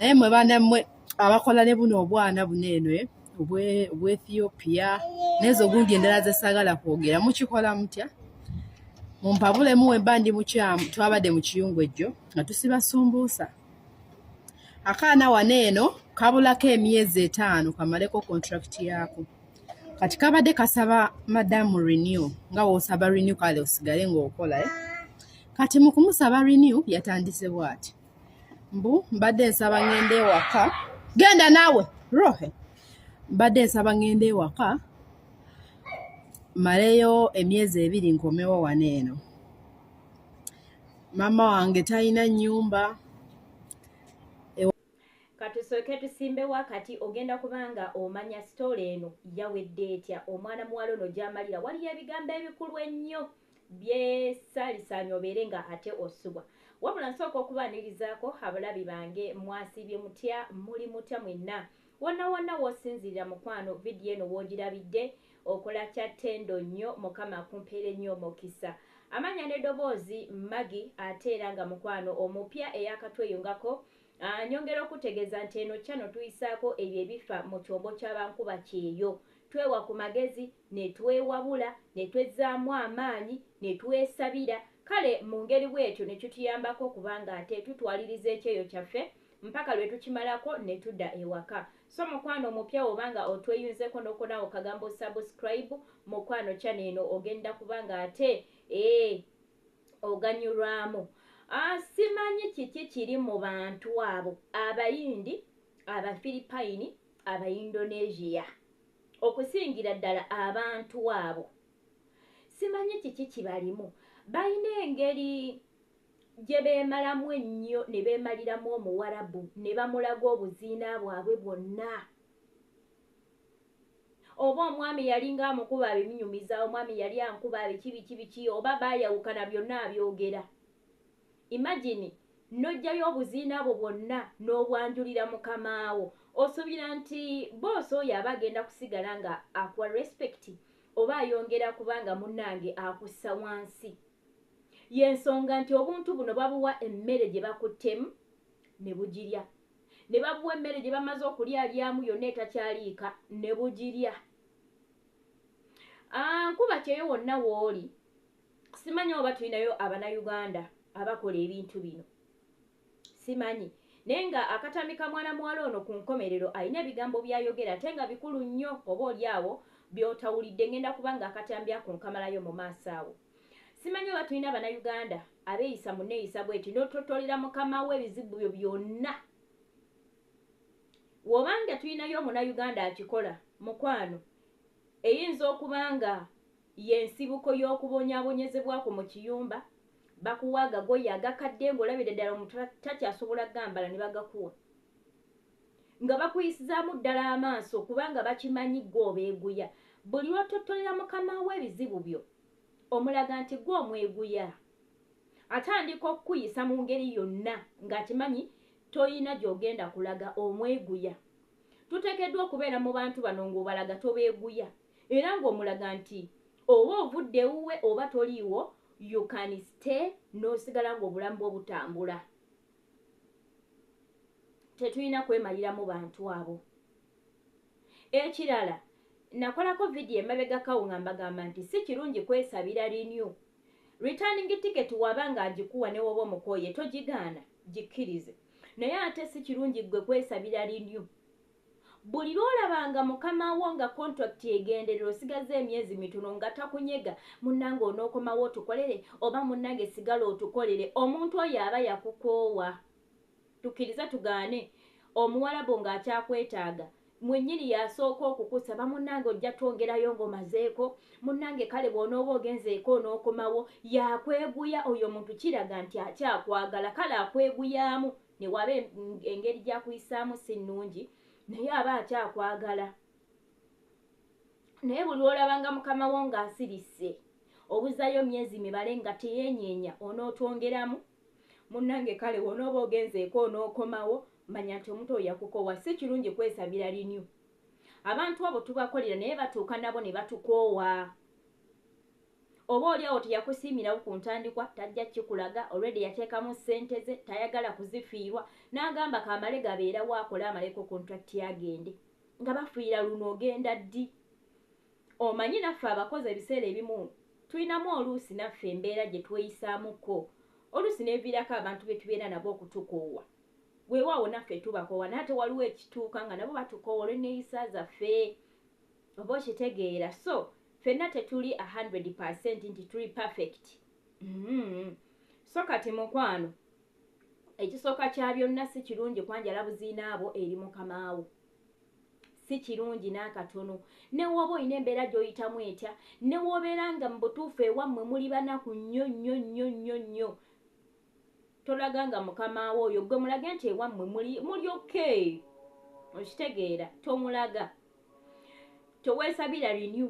Naye mwe baana mmwe abakola ne buno obwana buno eno obwethiopia nezo gundi endala zesaagala kwogera, mukikola mutya? Mumpabulemu wemba ndi mukyamu. Twabadde mu kiyungu ejjo nga tusiba sumbuusa. Akaana wano eno kabulako emyezi 5 kamaleko contract yaako. Kati kabadde kasaba madamu renew, nga woosaba renew kale osigale ng'okola, eh? Kati mu kumusaba renew yatandise bw'ati: mbu mbadde nsaba ŋŋende ewaka. Genda naawe rohe. Mbadde nsaba ŋŋende ewaka maleyo emyezi 2 nkomewo wano eno. Maama wange talina nnyumba. Katusooke tusimbe wakati. Ogenda kubanga omanya story eno yawedde etya, omwana muwala ono gy'amalira. Waliyo ebigambo ebikulu ennyo byesaalisaanya obeere nga ate osubwa. Wabula nsooka okubaanirizaako abalabi bange. Mwasiibye mutya? Muli mutya mwenna wonna wonna w'osinziirira? Mukwano, vidiyo eno w'ogirabidde okola kya ttendo nnyo. Mukama akumpeere nnyo omukisa. Amanya n'eddoboozi Magi, ate era nga mukwano omupya eyakatweyungako, nyongera okutegeeza nti eno channel tuyisaako ebyo ebifa mu kyombo ky'abankuba kyeyo. Twewa ku magezi ne twewabula ne twezzaamu amaanyi ne twesabira. Kale mu ngeri bwetyo ne kituyambako okubanga ate tutwaliriza ekyeyo kyaffe mpaka lwe tukimalako ne tudda ewaka. So mukwano omupya, obanga otweyunzeko n'okonawo kagambo subscribe, mukwano, channel eno ogenda kubanga ate oganyulwamu. Simanyi kiki kiri mu bantu abo Abayindi, Abafiripayini, Abaindonesia, okusingira ddala abantu abo simanyi kiki kibalimu. Balina engeri gye beemalamu ennyo ne beemaliramu Omuwarabu ne bamulaga obuziina bwabwe bwonna. Oba omwami yalinga amukuba abinyumiza, omwami yali ankuba biki biki biki, oba baayawukana, byonna abyogera. Imagine n'oggyayo obuziina bwo bwonna n'obwanjulira mukamaawo. Osuubira nti boss oyo aba agenda kusigala nga akuwa respect, oba ayongera kubanga munnange akussa wansi? Yensonga nti obuntu buno babuwa emmere gye bakuttemu ne bugirya, ne babuwa emmere gye bamaze okulyalyamu yonna etakyaliika ne bugirya. Nkuba kyeyo wonna w'oli. Simanyi oba tulinayo Abanayuganda abakola ebintu bino, simanyi. Naye nga akatambi ka mwana muwala ono ku nkomerero alina ebigambo byayogera ate nga bikulu nnyo, oba oli awo byotawulidde. Ngenda kubanga akatambi ako nkamalayo mu maaso awo. Simanyi oba tulina Abanayuganda abeeyisa mu neeyisa bweti, n'ototolera mukama we ebizibu byo byonna. Wobanga tulinayo Omunayuganda akikola, mukwano, eyinza okuba nga yensibuko y'okubonyaabonyezebwako mu kiyumba. Bakuwa agagoye agakadde ng'olabire ddala omuntu takyasobola gambala, ne bagakuwa nga bakuyisizaamu ddala amaaso, kubanga bakimanyi gwe obeeguya. Buli lw'otottolera mukama we ebizibu byo, omulaga nti gwe omweguya. Atandika okukuyisa mu ngeri yonna ng'akimanyi toyina gy'ogenda kulaga omweguya. Tuteekeddwa okubeera mu bantu bano ng'obalaga tobeeguya, era ng'omulaga nti oba ovudde ewuwe oba toliiwo, you can stay n'osigala ng'obulamu bwo butambula. Tetulina kwemaliramu bantu abo. Ekirala, nakolako vidiyo emabegakawo nga mbagamba nti si kirungi kwesabira renew. Returning ticket waba ng'agikuwa ne woba omukooye, togigaana, gikkirize. Naye ate si kirungi ggwe kwesabira renew. Buli lwolabanga mukama wo nga contract egenderera, osigaza emyezi mitono, nga takunyega, "Munnange, onookomawo otukolere," oba "Munnange, sigala otukolere," omuntu oyo aba yakukoowa. Tukkirize tugaane, Omuwalabu ng'akyakwetaaga mwennyini yasooka okukusaba, "Munnange, ojja twongerayo ng'omazeeko. Munnange, kale bw'onooba ogenzeeko onookomawo." Yakweguya oyo omuntu, kiraga nti akyakwagala. Kale akweguyaamu ne waba engeri gy'akuyisaamu si nnungi, naye aba akyakwagala. Naye buli lwolabanga mukama wo ng'asirise, obuzayo myezi mibale, nga teyeenyeenya, "Onootwongeramu, munnange, kale wonooba ogenzeeko onookomawo," manya nti omuntu oyo yakukowa. Si kirungi kwesabira renew. Abantu abo tubakolera, naye batuuka nabo ne batukoowa. Oba oli awo teyakusiimirawo ku ntandikwa, tajja kikulaga. Already yateekamu ssente ze, tayagala kuzifiirwa, n'agamba kamale gabeerawo akole amaleko contract agende. Nga bafiira luno ogenda ddi? Omanyi naffe abakozi ebiseera ebimu tulinamu oluusi naffe embeera gye tweyisaamuko, oluusi neeviirako abantu be tubeera nabo okutukoowa. Weewaawo naffe tubakoowa, naye ate waliwo ekituuka nga nabo batukoowa olw'enneeyisa zaffe, oba okitegeera? So ffenna tetuli 100% nti tuli perfect. So kati mukwano, ekisooka kya byonna, si kirungi kwanjala buziina abo eri mukamaawo, si kirungi n'akatono. Ne wooba olina embeera gy'oyitamu etya, ne woobeera nga mu butuufu ewammwe muli banaku nnyo nnyo nnyo nnyo nnyo, tolaga nga mukamaawo oyo. Gwe mulage nti ewammwe muli okay, okitegeera? Tomulaga. Teweesabira renew,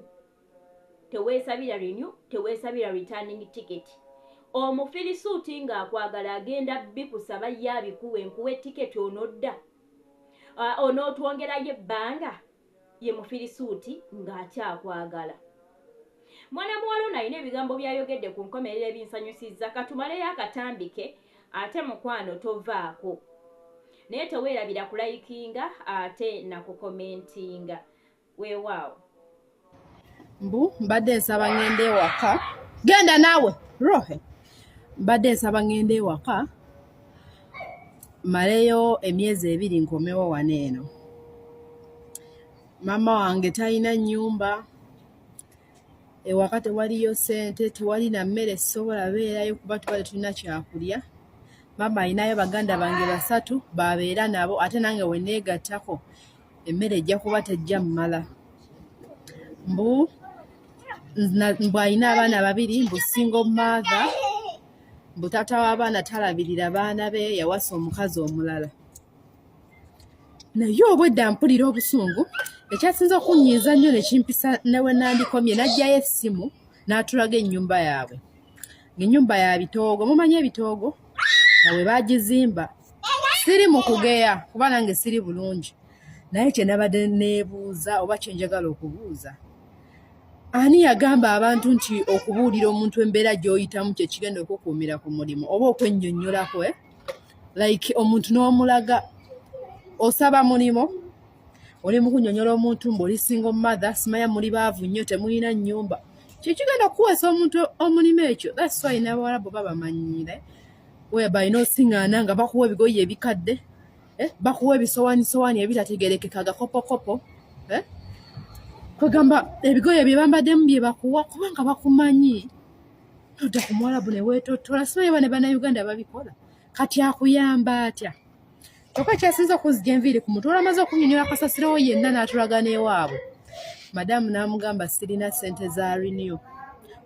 teweesabira renew, teweesabira returning ticket. Omufirisuuti ng'akwagala agenda bikusaba ye abikuwe, nkuwe tiketi onodda, onootwongerayo ebbanga. Ye mufirisuuti ng'akyakwagala. Mwana muwala ono alina ebigambo byayogedde ku nkomerero ebinsanyusizza. Katumaleyo akatambike, ate mukwano tovaako, naye teweerabira kulikinga ate nakucommentinga. Weewaawo. Mbu mbadde nsaba ŋŋende ewaka. Genda naawe rohe. Mbadde nsaba ŋŋende ewaka maleyo emyezi 2 nkomewo wano eno. Maama wange talina nnyumba, ewaka tewaliyo ssente, tewali na mmere, sisobola beerayo kuba tuba tetulina kyakulya. Maama alinayo baganda bange basatu babeera nabo, ate nange we neegattako emmere ejja kuba tejja mmala. Mbu alina abaana babiri, mbu single mother, mbu taata w'abaana talabirira baana be, yawasa omukazi omulala. Naye obwedda mpulira obusungu. Ekyasinza okunyiiza nnyo ne kimpisa ne we nandikomye, n'aggyayo essimu n'atulaga ennyumba yaabwe, ng'ennyumba ya bitoogo. Mumanyi ebitoogo nga bwe baagizimba. Siri mu kugeya kuba nange siri bulungi, naye kye nabadde neebuuza oba kye njagala okubuuza, ani yagamba abantu nti okubuulira omuntu embeera gy'oyitamu kye kigenda okukuumira ku mulimu oba okwennyonnyolako, eh? Like omuntu n'omulaga osaba mulimu, oli mu kunnyonnyola omuntu mbu oli single mother, simanya muli baavu nnyo, temulina nnyumba, kikigenda okukuweesa omuntu omulimu ekyo? That's why n'abawalabu babamanyiire, whereby n'osiŋŋaana nga bakuwa ebigoye ebikadde, eh? Bakuwa ebisowaanisowaani ebitategerekeka, gakopokopo, eh? Kwegamba ebigoye bye bambaddemu bye bakuwa kubanga bakumanyi. Nodda ku muwalabu ne weetottola, simanyi ba ne bannayuganda babikola. Kati akuyamba atya? Kyokka kyasinza okunzija enviiri ku mutwe, olwamaze okunnyonnyola kasasirowo yenna n'atulaga n'ewaabwe, madamu n'amugamba, "Sirina ssente za renew,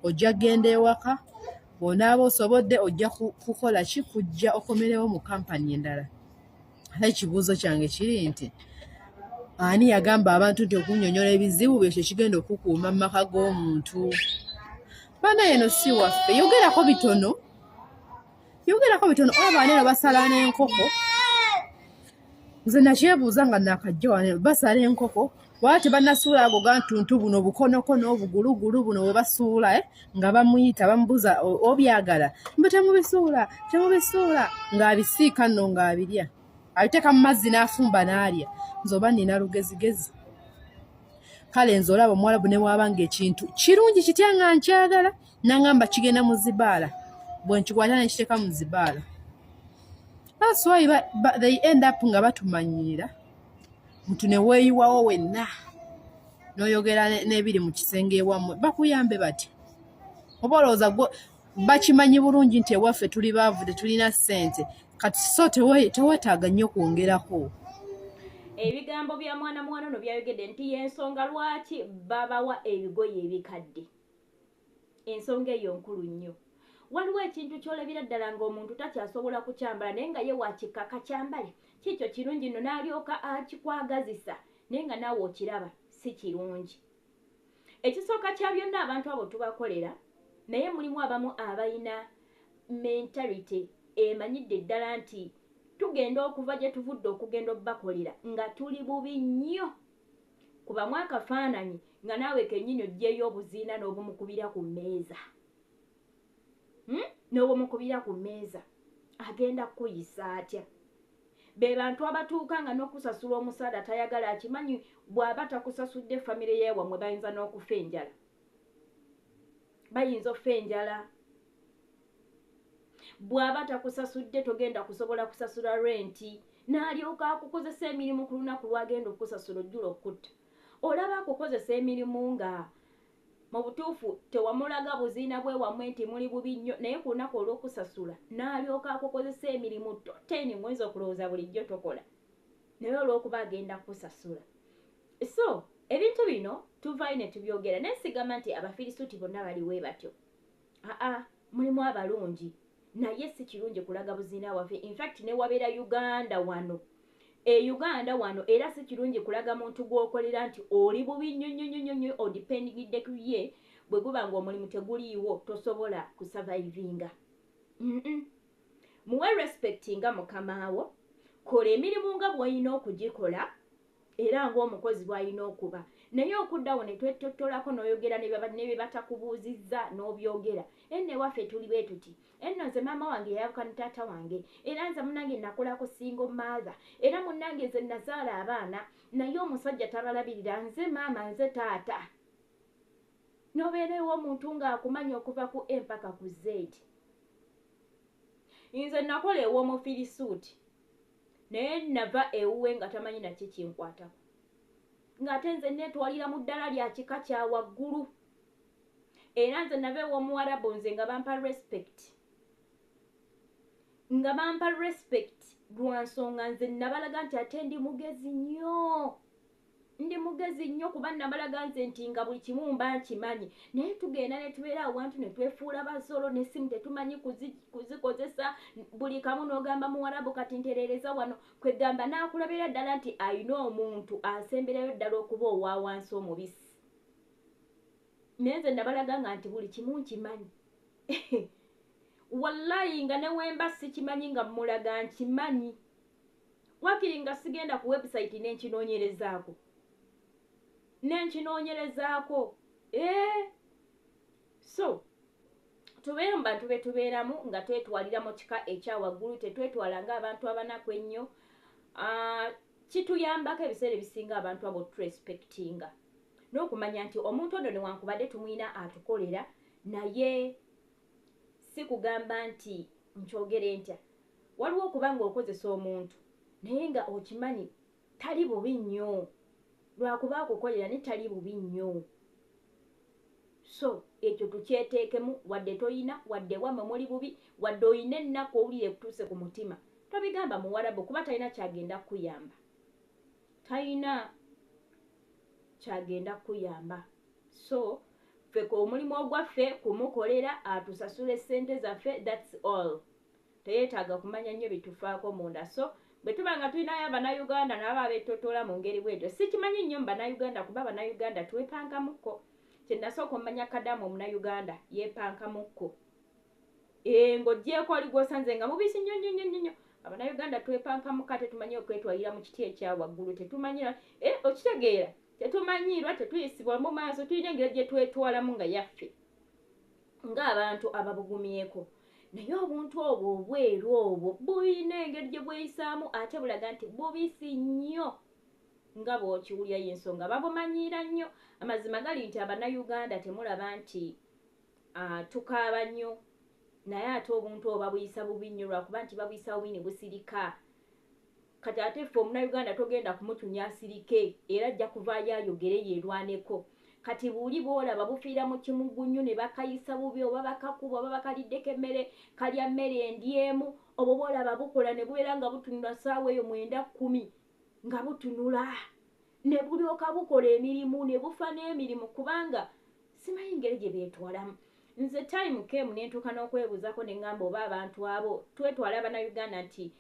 ojja kgenda ewaka, bw'onaaba osobodde ojja kukola ki, kujja okomerewo mu kampani endala." Ate ekibuuzo kyange kiri nti, ani yagamba abantu nti okunnyonnyola ebizibu byo kyekigenda okukuuma mu maka g'omuntu? Bana eno si waffe. Yogerako bitono, yogerako bitono. Abaana eno basala n'enkoko. Nze nakyebuuza nga nakajja wano, basala enkoko waba tebannasuula ago gantuntu buno obukonokono obugulugulu buno bwe basuula, eh? Nga bamuyita bamubuuza, "Obyagala?" Mbu, "Temubisuula, temubisuula." Ng'abisiika nno, ng'abirya, abiteeka mu mazzi n'afumba n'alya. Nze oba nina lugezigezi. Kale nze olaba omuwalabu ne waaba ng'ekintu kirungi kitya nga nkyagala, nangamba kigenda mu zibaala, bwe nkikwata nekiteeka mu zibaala. That's why they end up nga batumanyiira. Muntu ne weeyiwawo wenna n'oyogera n'ebiri mu kisenge ewammwe, bakuyambe bati oba olowooza gwe bakimanyi bulungi nti ewaffe tuli baavu, tetulina ssente. Kati so teweetaaga nnyo kwongerako. Ebigambo bya mwana muwala ono byayogedde nti yensonga lwaki babawa ebigoye ebikadde. Ensonga eyo nkulu nnyo. Waliwo ekintu kyolabira ddala ng'omuntu takyasobola kukyambala, naye nga ye wakikaka kyambale, kikyo kirungi nno, n'alyoka akikwagazisa, naye nga naawe okiraba si kirungi. Ekisooka kya byonna, abantu abo tubakolera, naye mulimu abamu abalina mentality emanyidde ddala nti tugenda okuva gye tuvudde okugenda obbakolera nga tuli bubi nnyo. Kubamu akafaananyi nga naawe kennyini oggyeyo obuziina n'obumukubira ku mmeeza. N'obwomukubira ku mmeeza agenda kukuyisa atya? Be bantu abatuuka nga n'okusasula omusaala tayagala, akimanyi bw'aba takusasudde famire yeewammwe bayinza n'okufa enjala, bayinza okufa enjala. Bw'aba takusasudde togenda kusobola kusasula renti, n'alyoka akukozesa emirimu ku lunaku lw'agenda okukusasula ojjula okutta. Olaba akukozesa emirimu nga mu butuufu tewamulaga buziina bwe wammwe nti muli bubi nnyo, naye ku lunaku olw'okusasula n'alyoka akukozesa emirimu toteni ngoyinza okulowooza bulijjo tokola, naye olw'okuba agenda kukusasula. So ebintu bino tuvaayo ne tubyogera, naye sigamba nti Abafirisuuti bonna baliwe batyo, aa mulimu abalungi, naye si kirungi kulaga buziina waffe. Infact ne wabeera Uganda wano, e Uganda wano era si kirungi kulaga muntu gw'okolera nti oli bubi nnyo nnyo nnyo nnyo, odependingidde ku ye. Bwe guba nga omulimu teguliiwo tosobola kusurvivinga. Muwe respect nga mukamaawo, kola emirimu nga bw'olina okugikola era ng'omukozi bw'alina okuba, naye okuddawo ne twettottolako n'oyogera ne bye batakubuuzizza n'obyogera. Enno ewaffe tuli bwe tuti, enno nze maama wange yayabuka ne taata wange, era nze munnange nakolako single mother, era munnange nze nazaala abaana naye omusajja tabalabirira, nze maama nze taata. N'obeera ew'omuntu ng'akumanya okuva ku A mpaka ku Z. Nze nakola ew'Omufirisuuti, naye nava ewuwe nga tamanyi naki kinkwatako, ng'ate nze neetwalira mu ddala lya kika kya waggulu. Era nze nava ew'Omuwarabu nze nga bampa respect, nga bampa respect lwa nsonga nze nabalaga nti ate ndi mugezi nnyo, ndi mugezi nnyo, kuba nabalaga nze nti nga buli kimu mba nkimanyi. Naye tugenda ne tubeera awantu ne twefuula basolo, n'essimu tetumanyi kuzikozesa, buli kamu n'ogamba Muwarabu kati ntereereza wano. Kwegamba n'akulabira ddala nti ayina omuntu asemberayo ddala okuba owa wansi omubisi, naye nze nabalaga nga nti buli kimu nkimanyi. Wallayi nga ne wemba sikimanyi nga mmulaga nkimanyi, wakiri nga sigenda ku website nenkinoonyerezaako nenkinoonyerezaako. So tubeere mu bantu be tubeeramu nga twetwalira mu kika ekya waggulu, tetwetwala ng'abantu abanaku ennyo. Kituyambako ebiseera ebisinga abantu abo turespectinga n'okumanya nti omuntu ono newankubadde tumuyina atukolera, naye si kugamba nti nkyogere ntya. Waliwo okuba ng'okozesa omuntu naye nga okimanyi tali bubi nnyo lwakuba akukolera, naye tali bubi nnyo. So ekyo tukyeteekemu, wadde toyina, wadde wammwe muli bubi, wadde oyina ennaku owulira ekutuuse ku mutima, tobigamba Muwarabu kuba talina kyagenda kukuyamba, talina kyagenda kukuyamba. So ffe omulimu ogwaffe kumukolera atusasula essente zaffe, that's all. Teyeetaaga kumanya nnyo bitufaako munda. So bwe tuba nga tulinayo Abannayuganda nabo abeetotoola mu ngeri bwetyo, sikimanyi nnyo mu Bannayuganda, kuba Abannayuganda twepankamukko. Kye nasooka omanya Kadamu Omunnayuganda yeepankamukko, ng'oggyeeko oli gw'osanze nga mubisi nnyo nnyo nnyo nnyo. Abannayuganda twepankamuka, tetumanyi okwetwalira mu kiti ekya waggulu, tetumanyi okitegeera, tetumanyiirwa, tetuyisibwa mu maaso, tulina engeri gye twetwalamu nga yaffe ng'abantu ababugumyeko. Naye obuntu obwo obweru obwo bulina engeri gye bweyisaamu, ate bulaga nti bubisi nnyo nga bw'okiwulira, y'ensonga babumanyiira nnyo. Amazima gali nti Abannayuganda temulaba nti tukaaba nnyo, naye ate obuntu obwo babuyisa bubi nnyo lwakuba nti babuyisa bubi ne busirika. Kati ate ffe Omunnayuganda togenda kumutunya asirike, era ajja kuvaayo ayogere yeerwaneko. Kati buli bw'olaba bufiira mu kimugunyu ne bakayisa bubi, oba bakakuba, oba bakaliddeko emmere, kalya mmere endyemu, obwo bw'olaba bukola ne bubeera nga butunula ssaawa eyo 9, 10 nga butunula, ne bulyoka bukola emirimu ne bufa n'emirimu, kubanga simanyi ngeri gye beetwalamu. Nze time came ne ntuuka n'okwebuuzaako ne ŋŋamba oba abantu abo twetwala Abannayuganda nti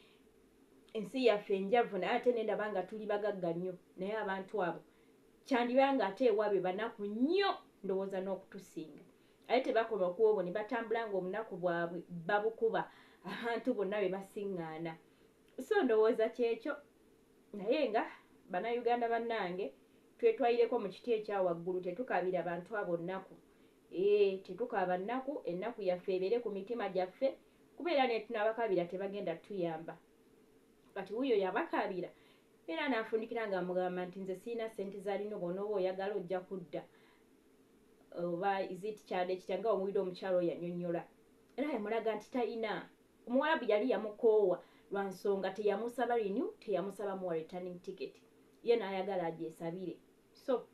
ensi yaffe enjavu, naye ate ne ndaba nga tuli bagagga nnyo, naye abantu abo kyandiba nga ate ewaabwe banaku nnyo ndowooza n'okutusinga. Ate tebakoma ku obwo, ne batambula ng'obunaku bwabwe babukuba abantu bonna be basiŋŋaana. So ndowooza kyekyo, naye nga Bannayuganda bannange twetwalireko mu kiti ekya waggulu, tetukaabira bantu abo nnaku. Ee, tetukaaba nnaku, ennaku yaffe ebeere ku mitima gyaffe, kuba era netunabakabira tebagenda tuyamba. Kati wuyo yabakabira era n'afundikira nga amugamba nti nze sirina ssente zalina, bw'onooba oyagala ojja kudda, oba is it kyade kitya, nga omuwulira omukyalo oyo yanyonnyola, era yamulaga nti talina. Omuwalabu yali yamukoowa lwa nsonga teyamusaba renew, teyamusaba muwa returning ticket, ye n'ayagala agyesabire. So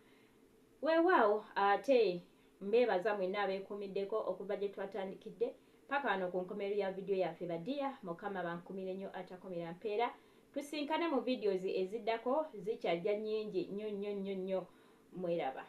weewaawo, ate mbeebaza mwenna abeekuumiddeko okuva gye twatandikidde paka wano ku nkomerero ya vidiyo yaffe. Badiya, Mukama bankumire nnyo atakomera mpeera. Tusinkane mu videos eziddako, zikyajja nnyingi nnyo nnyo nnyo nnyo. Mweraba.